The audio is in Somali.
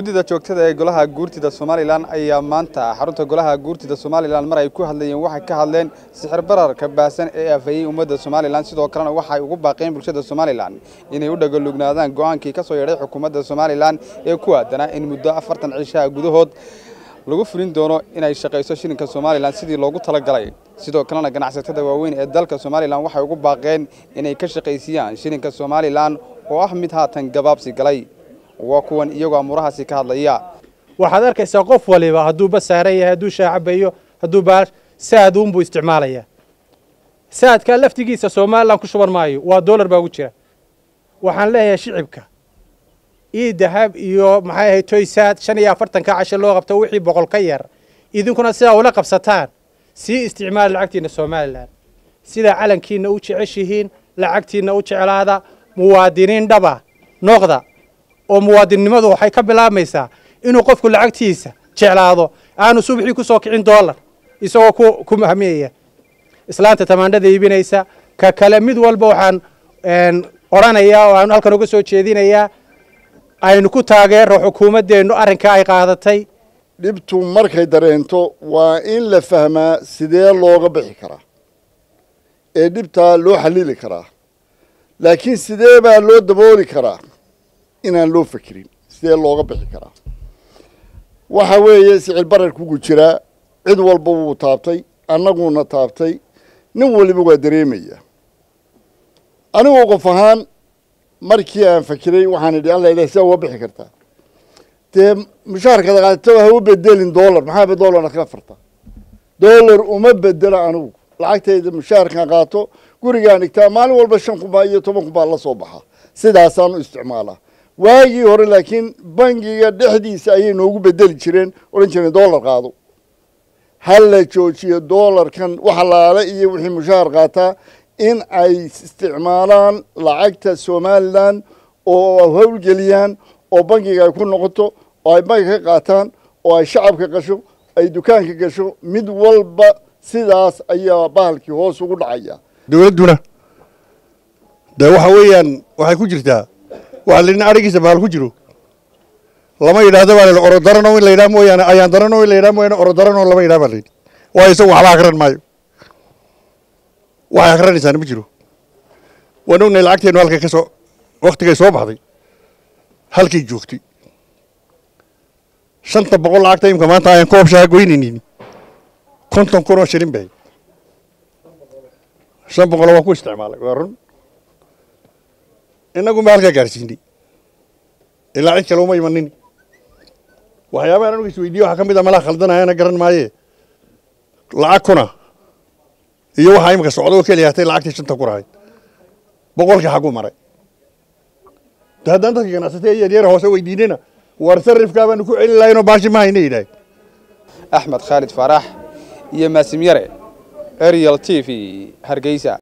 Guddida joogtada ee golaha guurtida Somaliland ayaa maanta xarunta golaha guurtida Somaliland mar ay ku hadlayeen waxay ka hadleen sixir bararka baahsan ee aafayay ummadda Somaliland. Sidoo kalena waxay ugu baaqeen bulshada Somaliland inay u dhagalugnaadaan go'aankii ka soo yeedhay xukuumadda Somaliland ee ku aadanaa in muddo 40 cishaa gudahood lagu fulin doono inay shaqayso shilinka Somaliland sidii loogu talagalay. Sidoo kalena ganacsatada waaweyn ee dalka Somaliland waxay ugu baaqeen inay ka shaqaysiiyaan shilinka Somaliland oo ah mid haatan gabaabsi galay. Waa kuwan iyagoo amurahaasi ka hadlaya. Waxaad arkaysaa qof waliba hadduu basaaran yahay, hadduu shaacabayo, hadduu baa saad uunbuu isticmaalayaa. Saadkaa laftigiisa Somaliland ku shuban maayo, waa dollar baa ugu jira. Waxaan leeyahay shicibka ii dahab iyo maxay ahayd toy saad 45-ka casho loo qabto wixii 100 ka yar, idinkuna sidaa ula qabsataan sii isticmaal lacagtiina Somaliland. Sida calankiina u jeceshihiin lacagtiina u jeclaada, muwaadiniin dhaba noqda. Oo muwaadinnimadu waxay ka bilaabmaysaa inuu qofku lacagtiisa jeclaado, aanu subaxii ku soo kicin dollar isagoo ku mahmiyaya. Islaanta tamaandhada iibinaysa ka kale mid walba waxaan odhanayaa oo aan halkan uga soo jeedinayaa aynu ku taageero xukuumaddeennu arrinkaa ay qaadatay. Dhibtu markay dareento waa in la fahmaa sidee looga bixi karaa ee dhibtaa loo xallili karaa, laakiin sidee baa loo dabooli karaa inaan loo fekerin sidee looga bixi karaa. Waxa weeye sicir bararkugu jiraa, cid walba wuu taabtay, annaguna taabtay, nin waliba waa dareemaya. Anigoo qof ahaan markii aan fekeray waxaan idhi alla ilaah sidaa uga bixi kartaa, dee mushaharka qaadato ha u bedelin dollar, maxaaba dollar ka farta, dollar uma bedelo anigu lacagtayda mushaharkan qaato gurigaan dhigtaa, maalin walba 5 kun baa iyo 10 kun baa la soo baxa, sidaasaan u isticmaalaa. Waagii hore laakiin bangiga dhexdiisa ayay noogu bedeli jireen, odhan jireen dollar qaado. Ha la joojiyo dollarkan, wax laale iyo wixii mushaar qaataa in ay isticmaalaan lacagta Somaliland oo howlgeliyaan oo bangiga ay ku noqoto oo ay bangiga ka qaataan oo ay shacabka gasho, ay dukaanka gasho, mid walba sidaas ayaa bahalkii hoos ugu dhacaya. Dowladduna dee waxa weeyaan waxay ku jirtaa waxa la yidhi arigiisa bahal ku jiro lama yidhaahdo baa la yidhi, orodarano in la yidhaha mooyaane, ayaan darano in la yidhaha mooyaane, orodarano lama yidhaha baa la yidhi. Waayo isagu waxba akran maayo, waxay akranaysaana ma jiro. Waan ognahay lacagteennu halkay ka soo waktigay soo baxday halkay joogtay 500 lacagta imka maanta ayaan koob shaha goynaynin 50 kun oo shilin bay 500 waan ku isticmaalay. Waa run, innagu ma halkaa gaarsiinay ilaa cid kale uma imanin. Waxyaabahan anugu isweydiiye waxaa ka mid ah malaa khaldanayana garan maaye, lacag kuna iyo waxaa imika socda oo keliya hatay lacagtii 5 kun ahayd 100kii xagguu maray. De haddaan dadka ganacsatay ee yaryar hoose weydiinayna war sarifkaa baanu ku celin lahayn oo baashi ma hayna yidhaaheen. Axmed Khaalid Faarax iyo Maasim Yare, Ariel TV, Hargeysa.